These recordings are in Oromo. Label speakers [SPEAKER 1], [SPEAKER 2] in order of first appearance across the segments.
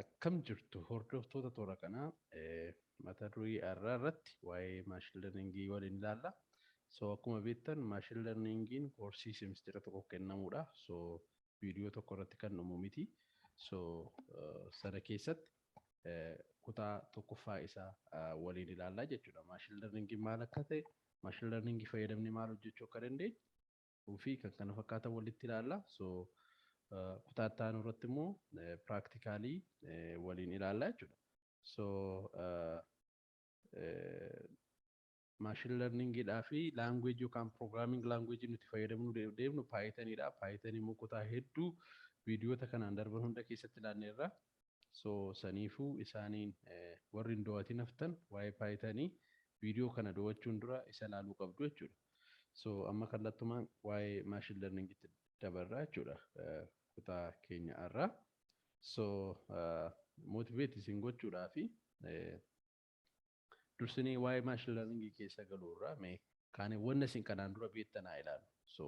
[SPEAKER 1] Akkam jirtu hordoftoota toora kanaa? Mata duree har'aa irratti waa'ee machine learningii waliin ilaalla. So akkuma beektan, machine learningiin koorsii semestera tokko kennamudha. So viidiyoo tokko irratti kan dhumu miti. So sana keessatti kutaa tokkoffaa isaa waliin ilaallaa jechuudha. Machine learningiin maal akka ta'e, machine learningii fayyadamnee maal hojjechuu akka dandeenyu fi kan kana fakkaatan walitti ilaalla. So kutaa itti aanu irratti immoo practicalii waliin ilaallaa jechuudha. So machine learningiidhaa fi languageii yookaan programming languageii nuti fayyadamuu deemnu Pythoniidha. Pythonii immoo kutaa hedduu viidiyoota kanaan darban hunda keessatti ilaalleerra. So saniifuu isaaniin warri hin daawwatin haftan waa'ee Pythonii viidiyoo kana daawwachuun dura isa ilaaluu qabdu jechuudha. So amma kallattumaan waa'ee machine learningiitti dabarraa jechuudha kutaa keenya har'aa. So motivate isin gochuudhaa fi dursinee waa'ee machine learningii keessa galuurraa mee kaane wanna isin kanaan dura beektan haa ilaallu. So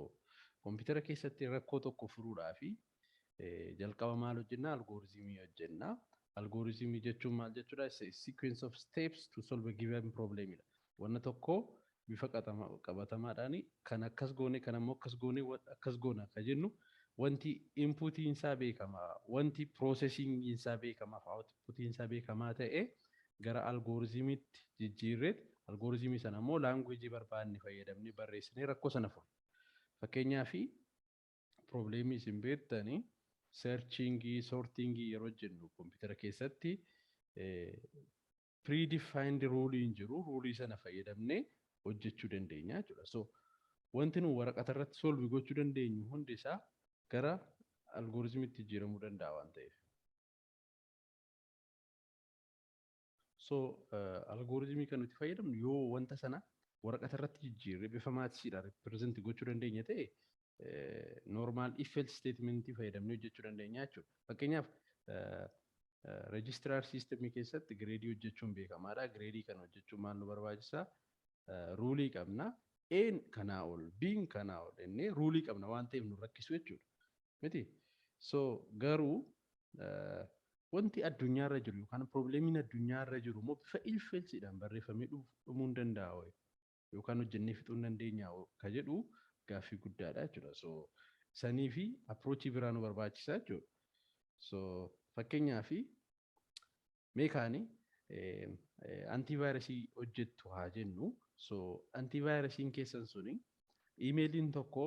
[SPEAKER 1] kompiitara keessatti rakkoo tokko furuudhaa fi jalqaba maal hojjennaa? Algorithmii hojjennaa. Algorithmii jechuun maal jechuudha? It's a sequence of steps to solve a given problem dha. Wanna tokko bifa qabatamaadhaan kan akkas goone, kan ammoo akkas goone, akkas goona akka jennu, wanti inputiin isaa beekamaa, wanti processingiin isaa beekamaa fi outputiin isaa beekamaa ta'e gara algorithmiitti jijjiirreet, algorithmii sana immoo languageii barbaanne fayyadamnee barreessinee rakkoo sana furra. Fakkeenyaaf, problemii isin beektanii searchingii, sortingii yeroo jennu, kompiitara keessatti predefined ruleiin jiru, ruleii sana fayyadamnee hojjechuu dandeenya jechuudha. So wanti nu waraqata irratti solve gochuu dandeenyu hundi isaa gara algorithmiitti jijjiiramuu danda'a waan ta'eef. So algorithmii kan nuti fayyadamnu yoo wanta sana waraqata irratti jijjiirree bifa mathsiidhaan represent gochuu dandeenya ta'e, normal if else statementii fayyadamnee hojjechuu dandeenya jechuudha. Fakkeenyaaf, registrar systemii keessatti gradeii hojjechuun beekamaadha. Gradeii kana hojjechuun maal nu barbaachisaa? Ruleii qabna. A'n kanaa ol, B'n kanaa ol jennee ruleii qabna waan ta'eef nu rakkisu jechuudha. Miti? So garuu wanti addunyaarra jiru yookaan problemiin addunyaarra jiru immoo bifa if elseiidhaan barreeffamee dhumuu hin danda'a yookaan hojjennee fixuu hin dandeenya ka jedhu gaaffii guddaadha jechuudha. So sanii fi approachii biraa nu barbaachisa jechuudha. So fakkeenyaaf, mee kaani antivirusii hojjettu haa jennu. So antivirusiin keessan suni emailiin tokko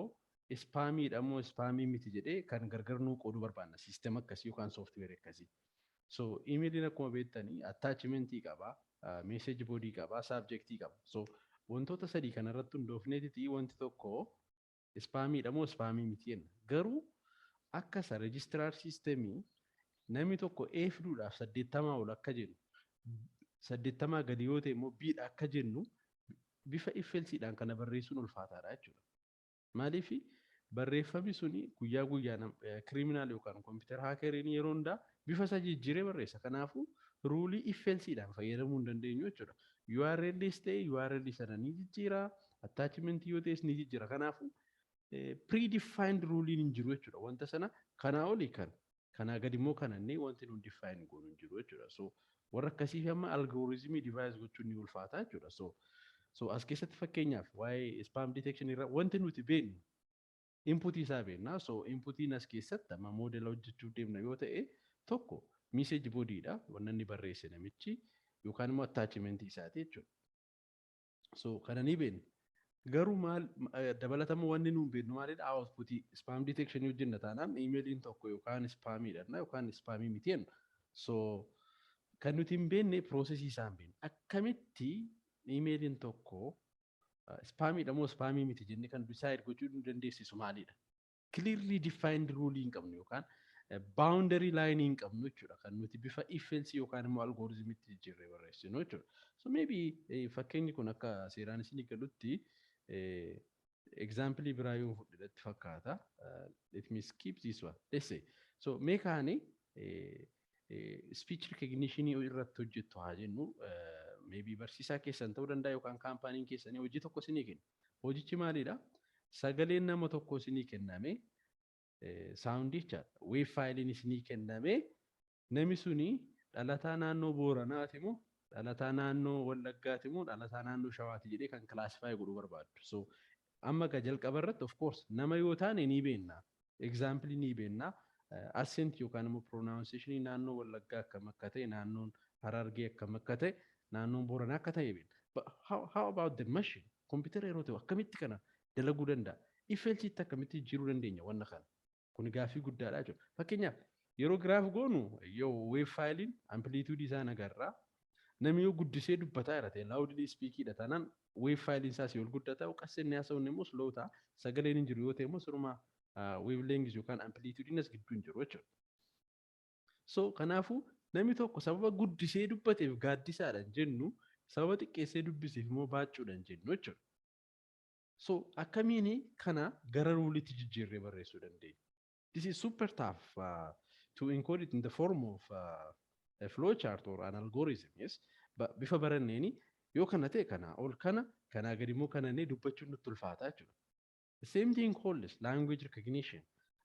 [SPEAKER 1] spamiidha moo spamii miti jedhee kan gargar nuu qooduu barbaanna, systema akkasii yookaan softwareii akkasii. So emailiin akkuma beektanii attachmentii qaba, message bodyii qaba, subjectii qaba. So wantoota sadii kanarratti hundoofneetiti wanti tokko spamiidha moo spamii miti jenna. Garuu akka isa registrar systemii namni tokko A fiduudhaaf 80 ol akka jennu, 80 gadi yoo ta'e immoo B'dha akka jennu, bifa if elseiidhaan kana barreessuun ulfaataadha jechuudha. Maaliif? Barreeffamni suni guyyaa guyyaan criminal yookaan computer hackeriin yeroo hundaa bifa isaa jijjiiree barreessa. Kanaafuu ruleii if elseiidhaan fayyadamuu hin dandeenyu jechuudha. URLs ta'e URL sana ni jijjiira, attachmentii yoo ta'es ni jijjiira. Kanaafuu predefined ruleiin hin jiru jechuudha. Wanta sana kanaa olii kana, kanaa gadi immoo kana inni wanti nuti define goonu hin jiru jechuudha. So warra akkasiif amma algorithmii devise gochuun ni ulfaata jechuudha. So as keessatti fakkeenyaaf waa'ee spam detection irra wanti nuti beeknu inputii isaa beekna. So inputiin as keessatti amma modela hojjechuuf deemna yoo ta'e, tokko message bodyiidha, wanna inni barreesse namichi, yookaan immoo attachmentii isaati jechuudha. So kana ni beekna. Garuu maal dabalatama wanni nuun beeknu maalidha? Outputii. Spam detection hojjenna taanaan emailiin tokko yookaan spamiidha yookaan spamii miti jenna. So kan nuti hin beekne processii isaa hin beeknu. Akkamitti emailiin tokko spamiidha moo spamii miti jennee kan decide gochuu nu dandeessisu maalidha? Clearly defined rule hin qabnu yookaan boundary line hin qabnu jechuudha. Kan nuti bifa if else yookaan immoo algorithmiitti jijjiirree barreessinu jechuudha. So maybe fakkeenyi kun akka seeraan isinii galutti example biraa yoo fudhadhetti fakkaata. Let me skip this one. Let's say. So mee kaani speech recognition irratti hojjettu haa jennu. Maybe barsiisaa keessan ta'uu danda'a yookaan companyn keessanii hojii tokko isinii kenna. Hojichi maalidha? Sagaleen nama tokko isinii kenname, soundii jechaadha. Wave fileiin isinii kenname. Namni suni dhalataa naannoo Booranaati moo, dhalataa naannoo Wallaggaati moo, dhalataa naannoo Shawaati jedhee kan classify godhuu barbaaddu. So amma ka jalqaba irratti, of course, nama yoo taane ni beekna. Example ni beekna. Accent yookaan immoo pronunciation naannoo Wallaggaa akkam akka ta'e, naannoon Harargee akkam akka ta'e, naannoon Booranaa akka ta'e beekna. But how about the machine? Kompiitara yeroo ta'u akkamitti kana dalaguu danda'a? If else akkamitti jijjiiruu dandeenya wanna kana? Kun gaaffii guddaadha jechuudha. Fakkeenyaaf, yeroo graph goonu yoo wave fileiin amplitude isaa nagarraa, namni yoo guddisee dubbataa jira ta'e, loudly speakiidha taanaan, wave fileiin isaa si ol guddataa, qassi inni haasa'uun immoo slow ta'a. Sagaleen hin jiru yoo ta'e immoo sirumaa wave length yookaan amplitudeiin as gidduu hin jiru jechuudha. So kanaafuu namni tokko sababa guddisee dubbateef Gaaddisaadha hin jennu, sababa xiqqeessee dubbiseef immoo Baaccuudha hin jennu jechuudha. So akkamiin kana gara ruleitti jijjiirree barreessuu dandeenya? This is super tough to encode it in the form of a flowchart or an algorithm, yes. But bifa baranneeni yoo kana ta'e kana ol, kana kanaa gadi immoo kana inni dubbachuun nutti ulfaata jechuudha. The same thing called language recognition.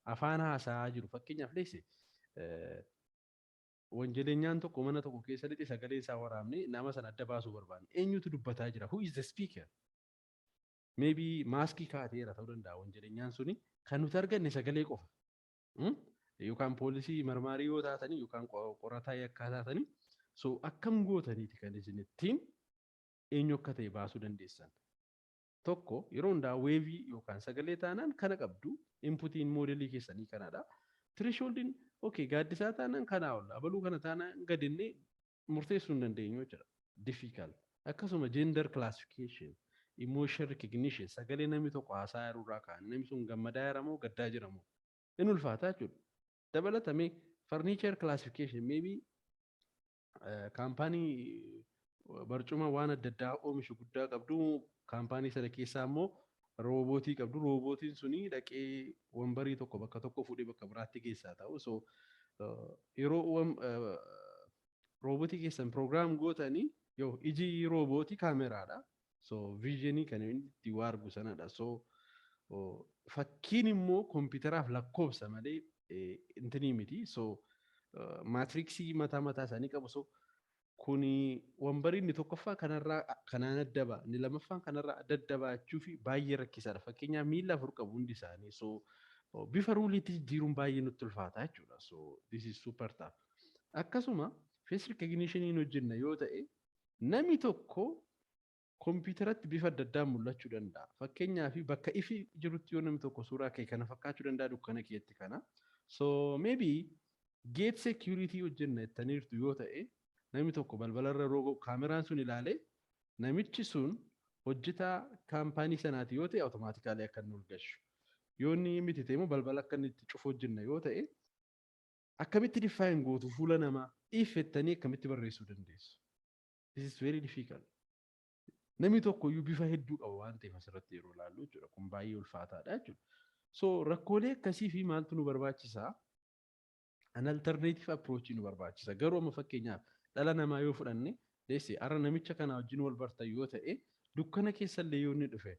[SPEAKER 1] Afaan haasa'aa jiru, fakkeenyaaf, leesse wanjaleenyaan tokko mana tokko keessa lixe, sagalee isaa waraabnee nama sana adda baasuu barbaanne. Eenyutu dubbataa jira? Who is the speaker? Maybe maaskii kaa'ateera ta'uu danda'a wanjaleenyaan suni, kan nuti arganne sagalee qofa. Yookaan poolisii marmaarii yoo taatanii yookaan qorataa yakkaa taatanii, so akkam gootaniiti kan isin ittiin eenyu akka ta'e baasuu dandeessan? Tokko, yeroo hundaa waveii yookaan sagalee taanaan kana qabdu, inputiin modelii keessanii kanadha. Thresholdiin okay, Gaaddisaa taanaan kanaa ol, abaluu kana taanaan gadinnee murteessuu hin dandeenyu jechuudha. Difficult. Akkasuma gender classification, emotion recognition, sagalee namni tokko haasaa jiru irraa ka'an namni sun gammadaa jira moo gaddaa jira moo, inni ulfaataa jechuudha. Dabalatamee furniture classification, maybe kaampaanii barcuma waan adda addaa oomishu guddaa qabdu, kaampaanii sana keessaa immoo roobootii qabdu, roobootiin suni dhaqee wambarii tokko bakka tokko fuudhee bakka biraatti geessaa ta'u. So yeroo roobootii keessan program gootanii, yoo iji roobootii kaameraadha, so visionii kan inni itti waa argu sanadha. So fakkiin immoo kompiitaraaf lakkoofsa malee intinii miti. So matrixii mataa mataa isaanii qabu. So kuni wambarii inni tokkoffaa kanarraa kanaan adda ba'a, inni lammaffaan kanarraa adda adda baachuu fi baay'ee rakkisaadha. Fakkeenyaaf, miila afur qabu hundi isaanii. So bifa ruleitti jijjiiruun baay'ee nutti ulfaata jechuudha. So this is super tough. Akkasuma face recognition hojjenna yoo ta'e, namni tokko kompiitaratti bifa adda addaan mul'achuu danda'a. Fakkeenyaaf, bakka ifi jirutti yoo namni tokko suuraa kee kana fakkaachuu danda'a, dukkana keetti kana. So maybe gate security hojjenna jettaniirtu yoo ta'e, namni tokko balbalarra yeroo kaameraan sun ilaalee namichi sun hojjetaa kaampaanii sanaati yoo ta'e, automatically akka inni ol gashu. Yoo inni miti ta'e immoo balbala akka inni itti cufu hojjenna yoo ta'e, akkamitti define gootu fuula namaa? If jettanii akkamitti barreessuu dandeessu? This is very difficult. Namni tokko iyyuu bifa hedduu qaba waan ta'eef, asirratti yeroo ilaallu jechuudha. Kun baay'ee ulfaataadha jechuudha. So rakkoolee akkasii fi maaltu nu barbaachisaa? An alternative approach nu barbaachisa. Garuu amma fakkeenyaaf dhala namaa yoo fudhanne, deesse har'a namicha kana wajjin wal bartan yoo ta'e, dukkana keessallee yoo inni dhufe,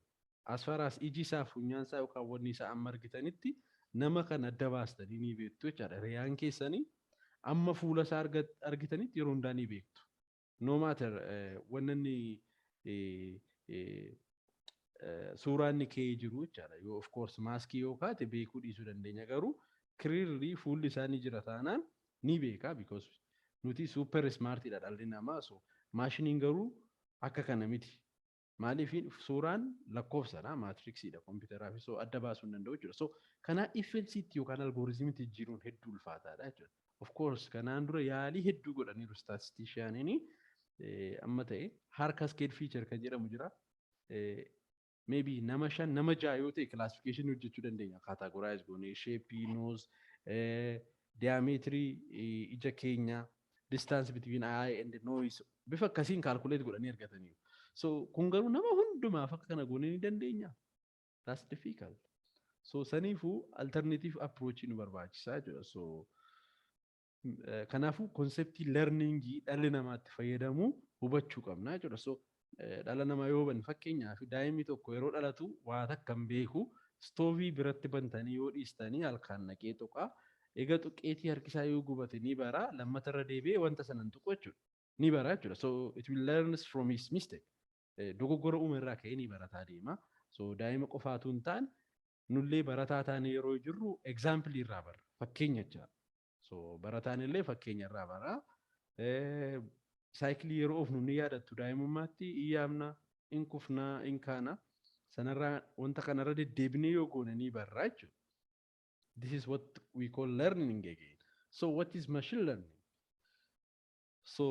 [SPEAKER 1] as far as iji isaa, funyaan isaa yookaan wanni isaa amma argitanitti, nama kana adda baastanii ni beektu jechaadha. Riyaan keessanii amma fuula isaa argitanitti yeroo hundaa ni beektu. No matter wanni inni suuraa inni ka'ee jiru jechaadha. Yoo of course maaskii yoo kaate beekuu dhiisuu dandeenya, garuu clearly fuulli isaa ni jira taanaan ni beeka, because nuti super smartidha dhalli namaa. So maashiniin garuu akka kana miti. Maaliif? Suuraan lakkoofsadha, matrixiidha kompiitaraa fi so adda baasuu hin danda'u jechuudha. So kanaa if elseitti yookaan algorithmiitti jijjiiruun hedduu ulfaataadha jechuudha. Of course kanaan dura yaalii hedduu godhaniiru statisticianiin amma ta'e Haar cascade feature kan jedhamu jira. Maybe nama shan, nama ja'a yoo ta'e classification hojjechuu dandeenya. Categorize goonee shapeii nose, diameterii ija keenyaa, distance between eye and nose, bifa akkasiin calculate godhanii argataniiru. So kun garuu nama hundumaaf akka kana goonee ni dandeenya? That's difficult. So saniifuu alternative approach nu barbaachisaa jechuudha. So kanaafuu conceptii learningii dhalli namaatti fayyadamu hubachuu qabna jechuudha. So dhala namaa yoo hubanne, fakkeenyaaf, daa'imni tokko yeroo dhalatu waa takka hin beeku, stoveii biratti bantanii yoo dhiistanii halkan naqee tuqaa. Egaa tuqqeetii harkisaa yoo gubate ni bara, lammatarra deebi'ee wanta sana hin tuqu jechuudha. Ni bara jechuudha. So it will learn from his mistake. Dogoggora uume irraa ka'ee ni barataa deema. So daa'ima qofaatu hin taane, nullee barataa taane yeroo jirru example irraa bara. Fakkeenya jechaadha. So barataan illee fakkeenya irraa bara. Saayikilii yeroo oofnu ni yaadattu, daa'imummaatti in yaamna, in kufnaa, in kaana. Sanarraa wanta kanarra deddeebinee yoo goone ni barra jechuudha. This is what we call learning again. So what is machine learning? So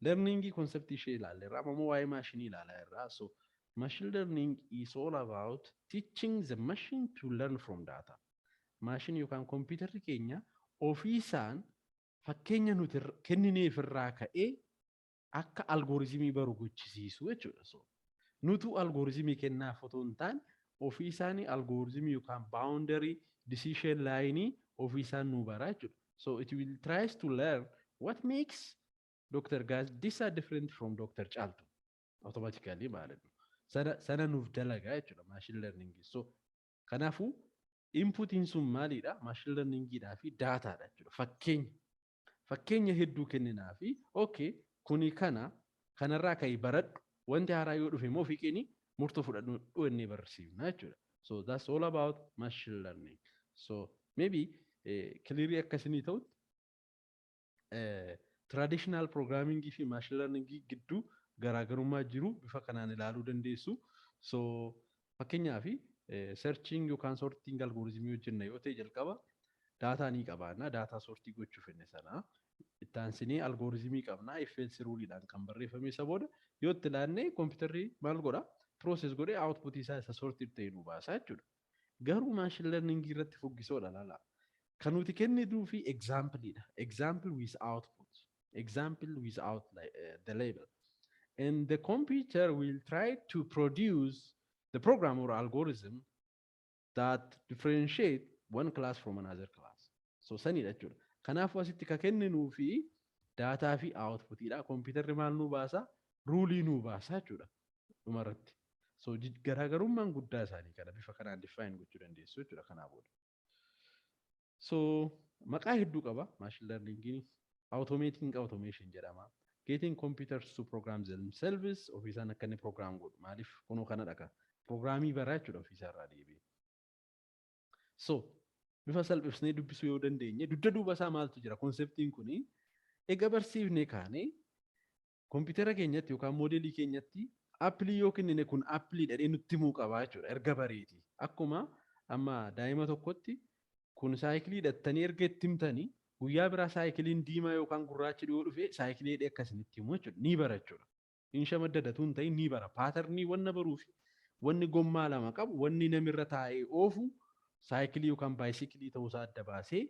[SPEAKER 1] learning concept ishee ilaalleerra, amma immoo waa'ee maashinii ilaalaa jirra. So machine learning is all about teaching the machine to learn from data. Maashinii yookaan kompiitarri keenya ofiisaan fakkeenya nuti kennineef irraa ka'ee akka algorithmii baru gochisiisu jechuudha. So nutu algorithmii kennaaf otoo hin taane, ofii isaanii algorithmii yookaan boundary decision line ofii isaan nu bara jechuudha. So it will tries to learn what makes Dr. Gaddisa different from Dr. Chaltu automatically ማለት ነው. Sana nuuf dalagaa jechuudha machine learning. So kanaafuu inputiin sun maalidha? Machine learningidhaa fi daataadha jechuudha. Fakkeenya hedduu kenninaa fi okay, kuni kana kanarraa ka'ii baradhu, wanti haaraa yoo dhufe immoo ofii keeni murtoo fudhadhu jennee barsiifna jechuudha. So that's all about machine learning. So maybe clearly akkasinii ta'utti traditional programming fi machine learning gidduu garaagarummaa jiru bifa kanaan ilaaluu dandeessu. So fakkeenyaaf searching yookaan sorting algorithmii hojjenna yoo ta'e, jalqaba daataa ni qabaanna, daataa sortii gochuuf inni sana. Itti aansinee algorithmii qabna, if else ruleiidhaan kan barreeffame. Isa booda yoo itti ilaanne kompiitarri maal godha? Process godhee output isaa isa sortii ta'e nu baasa jechuudha. Garuu machine learning irratti fuggisoodha, laala. Kan nuti kennituu fi exampleidha. Example with output. Example without the label. And the computer will try to produce the program or algorithm that differentiate one class from another class. So sanidha jechuudha. Kanaafuu asitti ka kenninuu fi daataa fi outputiidha. Kompiitarri maal nuu baasa? Ruleii nuu baasa jechuudha dhumarratti. So garaagarummaan guddaa isaanii kana bifa kanaan define gochuu dandeessu jechuudha kanaa booda. So maqaa hedduu qaba machine learningiin. Automating automation jedhama. Getting computers to program themselves, ofiisaan akka inni program godhu. Maaliif kunoo kana dhaqa. Programii baraa jechuudha ofiisaa irraa deebi'ee. So bifa salphisnee dubbisuu yoo dandeenye, dugda duuba isaa maaltu jira? Conceptiin kuni egaa barsiifnee kaanee kompiitara keenyatti yookaan moodelii keenyatti appleii yoo kennine, kun appleii dhadhee nutti himuu qabaa jechuudha erga bareeti. Akkuma amma daa'ima tokkotti kun saayikilii hidhattanii erga itti himtanii, guyyaa biraa saayikiliin diimaa yookaan gurraachi dhiyoo dhufe saayikilii hidhee akkasinitti himu jechuudha. Ni bara jechuudha. Hin shamaddadatu hin ta'in, ni bara. Patternii wanna baruu fi wanni gommaa lama qabu, wanni namirra taa'ee oofu saayikilii yookaan baayisikilii ta'uusaa adda baasee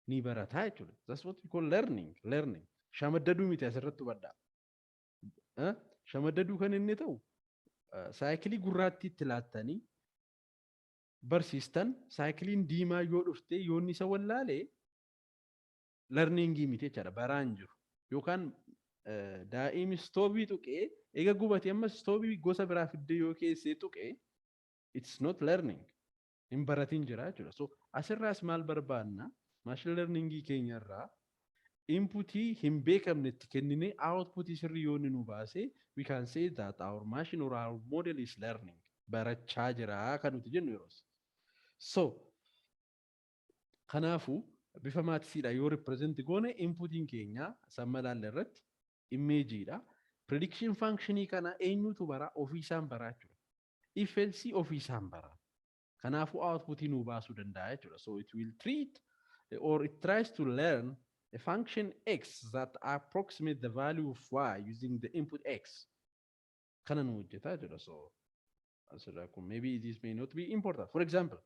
[SPEAKER 1] ni barataa jechuudha. That's what we call learning. Learning. Shamaddaduu miti, asirratti hubadhaa. Shamaddaduu kan inni ta'u saayikilii gurraattii itti laattanii barsiistan, saayikiliin diimaa yoo dhufte yoo inni isa wallaalee learningii miti jechaadha, baraan jiru. Yookaan daa'imni stoobii tuqee eega gubate ammas stoobii gosa biraa fiddee yoo keessee tuqee, it's not learning. Hin baratin jira jechuudha. So asirraas maal barbaanna? Machine learningii keenyarraa inputii hin beekamne itti kennine outputii sirrii yoo inni nu baase, we can say that our machine or our model is learning. Barachaa jira kan nuti jennu yeroos. So kanaafuu bifa mathsiidha yoo represent goone, inputiin keenya samma ilaalle irratti imageiidha. Prediction functionii kana eenyutu bara? Ofiisaan baraa jechuudha. If else ofiisaan bara. Kanaafuu outputii nuu baasuu danda'a jechuudha. So it will treat or it tries to learn a function x that approximate the value of y using the input x. Kana nu hojjeta jechuudha. So asirraa kun maybe this may not be important. For example,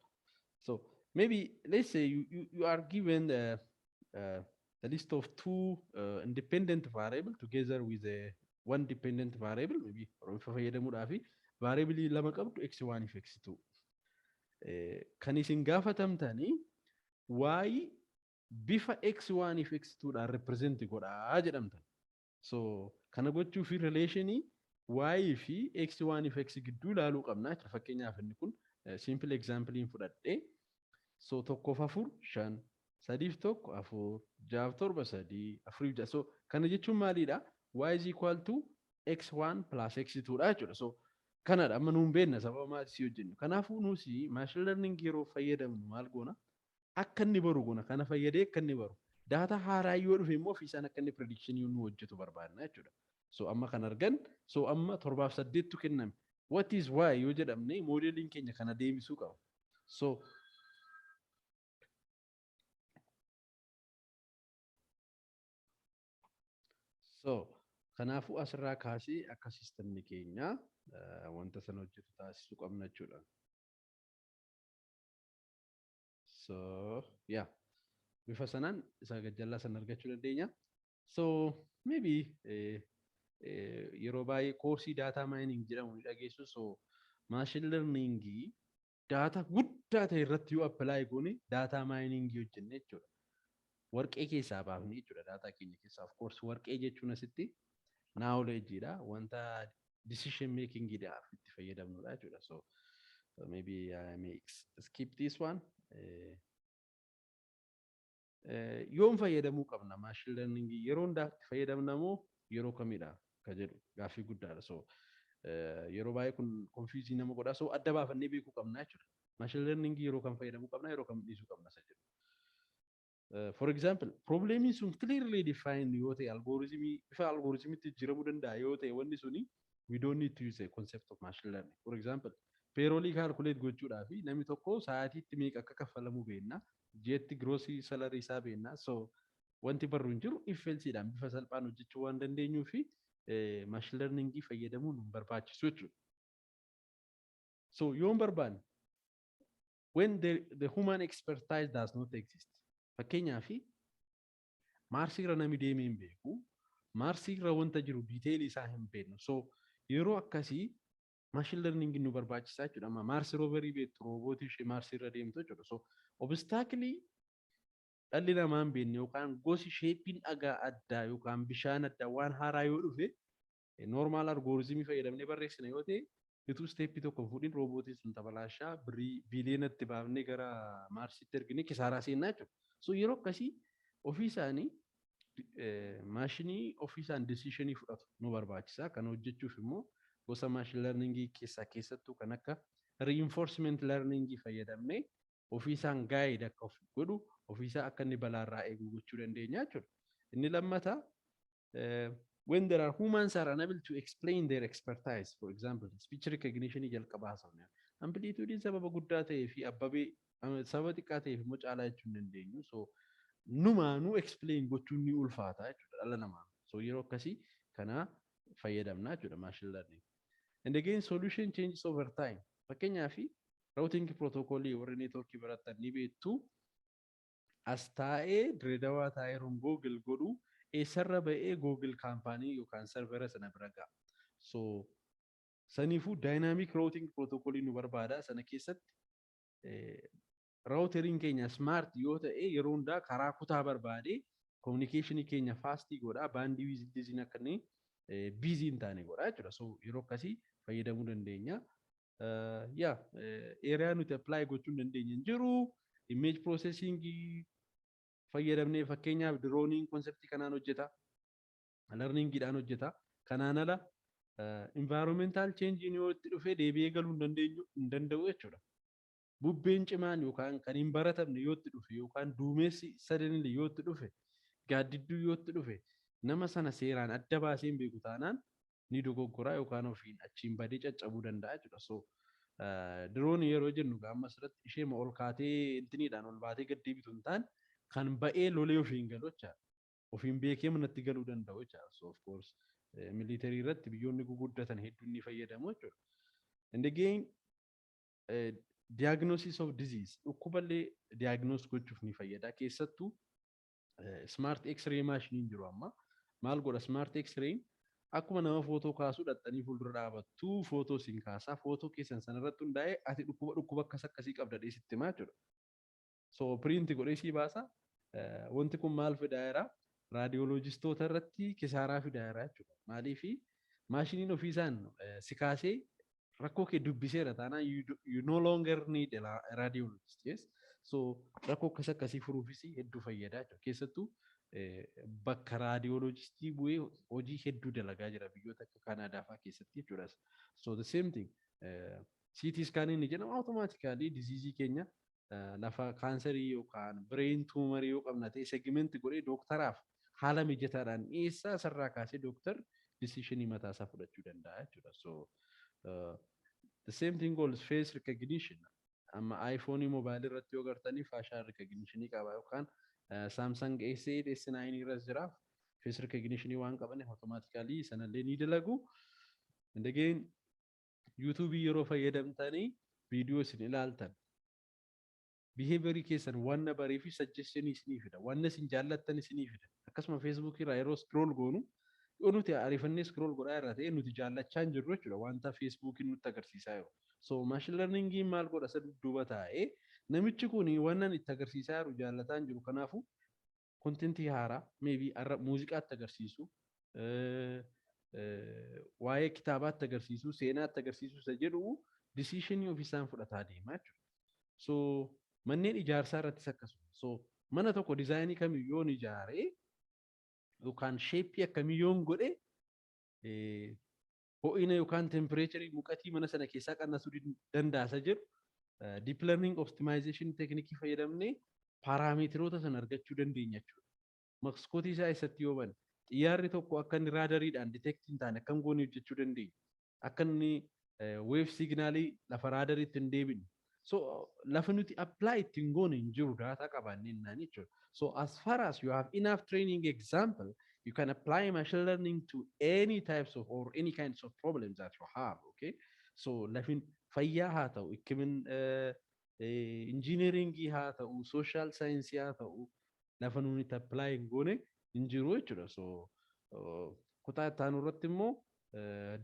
[SPEAKER 1] so maybe let's say you are given the list of two independent variable together with a one dependent variable. Maybe Oromiffaa fayyadamuudhaa fi variable lama qabdu, x1 fi x2. Kan isin gaafatamtanii y bifa x1 fi x2 dhaan represent godhaa jedhamtan. So kana gochuu fi relationii y fi x1 fi x gidduu ilaaluu qabna jechuudha. Fakkeenyaaf inni kun simple example fudhadhee, so tokkoof afur shan, 3 fi 1 4, 6 fi 7 3, 4 fi 6. So kana jechuun maalidha? Y is equal to x1 plus x2 dha jechuudha. So kanadha amma nuun beekna sababa mathsii hojjennu. Kanaafuu nuusi machine learning yeroo fayyadamnu maal goona? Akka inni baru goona. Kana fayyadee akka inni baru. Data haaraa yoo dhufe immoo ofiisaan akka inni prediction nu hojjetu barbaadna jechuudha. So amma kan argan, so amma 7 fi 8tu kenname. What is y yoo jedhamne, modeliin keenya kana deebisuu qaba. So kanaafuu asirraa kaasee akka systemni keenya wanta sana hojjetu taasisuu qabna jechuudha. So yeah, bifa sanaan isa gajjallaa sana argachuu dandeenya. So maybe yeroo baay'ee koorsii data mining jedhamu ni dhageessu. So machine learningii data guddaa ta'e irratti yoo apply goone, data miningii hojjenne jechuudha. Warqee keessaa baafne jechuudha data keenya keessaa. Of course, warqee jechuun asitti knowledgeidha. Wanta decision makingidhaaf itti fayyadamnudha jechuudha. So maybe I may skip this one. Yoom fayyadamuu qabna machine learning? Yeroo hundaa itti fayyadamna moo yeroo kamidha ka jedhu gaaffii guddaadha. So yeroo baay'ee kun confuse nama godha. So adda baafannee beekuu qabna jechuudha. Machine learning yeroo kam fayyadamuu qabna, yeroo kam dhiisuu qabna isa jedhu. For example, problemiin sun clearly defined yoo ta'e, algorithmii bifa algorithmiitti jijjiiramuu danda'a yoo ta'e wanni suni, we don't need to use a concept of machine learning. For example, payrollii calculate gochuudhaaf namni tokko sa'aatiitti meeqa akka kaffalamu beekna. Ji'atti grossii salary isaa beekna. So wanti barru hin jiru, if elseedhaan bifa salphaan hojjechuu waan dandeenyuu fi machine learningii fayyadamuun nu barbaachisu jechuudha. So yoon barbaanne, when the human expertise does not exist. Fakkeenyaaf, Maarsiirra namni deemee hin beeku. Maarsiirra wanta jiru detailii isaa hin beeknu. So yeroo akkasii machine learning nu barbaachisaa jechuudha. Amma Mars roverii beektu, roobootii ishee Maarsiirra deemtu jechuudha. So obstacleii dhalli namaa hin beekne yookaan gosi shapeiin dhagaa addaa yookaan bishaan addaa waan haaraa yoo dhufe, normal algorithmii fayyadamnee barreessina yoo ta'e, utuu steppii tokko hin fuudhin roobootiin sun tabalaashaa, birrii biiliyoonatti baafnee gara Maarsiitti ergine kisaaraa seennaa jechuudha. So yeroo akkasii ofii isaanii maashinii ofii isaan decisionii fudhatu nu barbaachisa. Kana hojjechuuf immoo gosa machine learningii keessaa keessattuu kan akka reinforcement learningii fayyadamnee ofii isaan guide akka of godhu, ofii isaa akka inni balaarraa eeguu gochuu dandeenya jechuudha. Inni lammataa, when there are humans are unable to explain their expertise, for example, speech recognition jalqaba haasofne. Amplitude sababa guddaa ta'ee fi Abbabee sababa xiqqaa ta'eef immoo Caalaa jechuu hin dandeenyu. So numaanuu explain gochuun ni ulfaata jechuudha dhala namaa. So yeroo akkasii kana fayyadamna jechuudha machine learning. And again, solution changes over time. Fakkeenyaaf, routing protocol warri networkii baratan ni beektu. As taa'ee, Direedawaa taa'ee yeroon Google godhu, eessarra ba'ee Google company yookaan servera sana bira ga'a. So saniifuu dynamic routing protocol nu barbaada. Sana keessatti routeriin keenya smart yoo ta'e, yeroo hundaa karaa kutaa barbaade communicationii keenya fastii godha, bandwidthiin akka inni busy hin taane godha jechuudha. So yeroo akkasii fayyadamuu dandeenya. Yaa, area nuti apply gochuu hin dandeenye hin jiru. Image processing fayyadamnee, fakkeenyaaf droneiin conceptii kanaan hojjeta. Learningiidhaan hojjeta. Kanaan ala environmental change yoo itti dhufee deebi'ee galuu hin dandeenyu hin danda'u jechuudha. Bubbeen cimaan yookaan kan hin baratamne yoo itti dhufe, yookaan duumessi suddenly yoo itti dhufe, gaaddidduu yoo itti dhufe, nama sana seeraan adda baasee hin beeku taanaan ni dogoggoraa yookaan ofiin achiin badee caccabuu danda'a jechuudha. So drone yeroo jennu amma asirratti ishee ol kaatee intiniidhaan ol baatee gad deebitu hin taane, kan ba'ee lolee ofiin galu jechaadha. Ofiin beekee manatti galuu danda'u jechaadha. So of course, military irratti biyyoonni guguddatan hedduun ni fayyadamu jechuudha. And again, diagnosis of disease, dhukkuballee diagnose gochuuf ni fayyada. Keessattuu smart x-ray maashiniin jiru amma maal godha? Smart x-ray akkuma nama footoo kaasuu dhaxxanii fuuldura dhaabattu, footoo siin kaasaa, footoo keessan sanarratti hundaa'ee ati dhukkuba akkas akkasii qabda dheesitti himaa jechuudha. So print godhee sii baasa. Wanti kun maal fidaa jira? Radiologistoota irratti kisaaraa fidaa jira jechuudha. Maaliifi maashiniin ofiisaan si kaasee rakkoo kee dubbiseera taanaan, you no longer need a radiologist. Yes? So rakkoo akkas akkasii furuufis hedduu fayyada jechuudha. Keessattuu bakka radiologistii bu'ee hojii hedduu dalagaa jira biyyoota akka Kanaadaa fa'aa keessatti jechuudha. So the same thing, CT scan inni jedhamu automatically disease keenya lafa kaansarii yookaan brain tumorii yoo qabna ta'e segment godhee dooktaraaf haala mijataadhaan dhiyeessaa. Sarraa kaasee dooktar decisionii mataa isaa fudhachuu danda'a jechuudha. So the same thing goes face recognition. Amma iPhone mobile irratti yoo gartanii facial recognition qaba yookaan Samsung S8, S9 irras jira. Face recognition waan qabaniif automatically sanallee ni dalagu. And again, YouTube yeroo fayyadamtanii viidiyoo isin ilaaltan behaviorii keessan wanna baree fi suggestionii isinii fida. Wanna isin jaallattan isinii fida. Akkasuma Facebook irraa yeroo scroll goonu, yoo nuti ariifannee scroll godhaa irraa ta'e, nuti jaallachaa hin jirru jechuudha wanta Facebookiin nutti agarsiisaa jiru. So machine learningiin maal godha? Isa dudduuba taa'ee namichi kun wannan itti agarsiisaa jiru jaallataa hin jiru, kanaafuu contentii haaraa, maybe har'a muuziqaatti agarsiisu, waa'ee kitaabaatti agarsiisu, seenaatti agarsiisu isa jedhu decisionii ofiisaan fudhataa deemaa jechuudha. So manneen ijaarsaa irrattis akkasuma. So mana tokko designii kamiyyuu yoon ijaaree yookaan shapeii akkamii yoon godhe ho'ina yookaan temperaturii muqatii mana sana keessaa qannasuu danda'a isa jedhu deep learning optimization techniqueii fayyadamnee parameteroota sana argachuu dandeenya jechuudha. Maskootii isaa eessatti yoo bane, xiyyaarri tokko akka inni raadariidhaan detect hin taane akkam goonee hojjechuu dandeenya? Akka inni wave signalii lafa raadariitti hin deebine. So lafa nuti apply ittiin goone hin jiru data qabaannee naan jechuudha. So as far as you have enough training example, you can apply machine learning to any types of or any kinds of problems that you have. Okay. So lafin fayyaa haa ta'u, ikkimin engineeringii haa ta'u, social science haa ta'u, lafa nuti itti apply hin goone hin jiru jechuudha. So kutaa itti aanu irratti immoo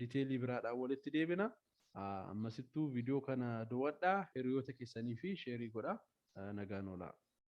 [SPEAKER 1] detailii biraadhaan walitti deebina. Ammasittuu viidiyoo kana daawwadhaa, hiriyoota keessanii fi shareii godhaa. Nagaan oolaa.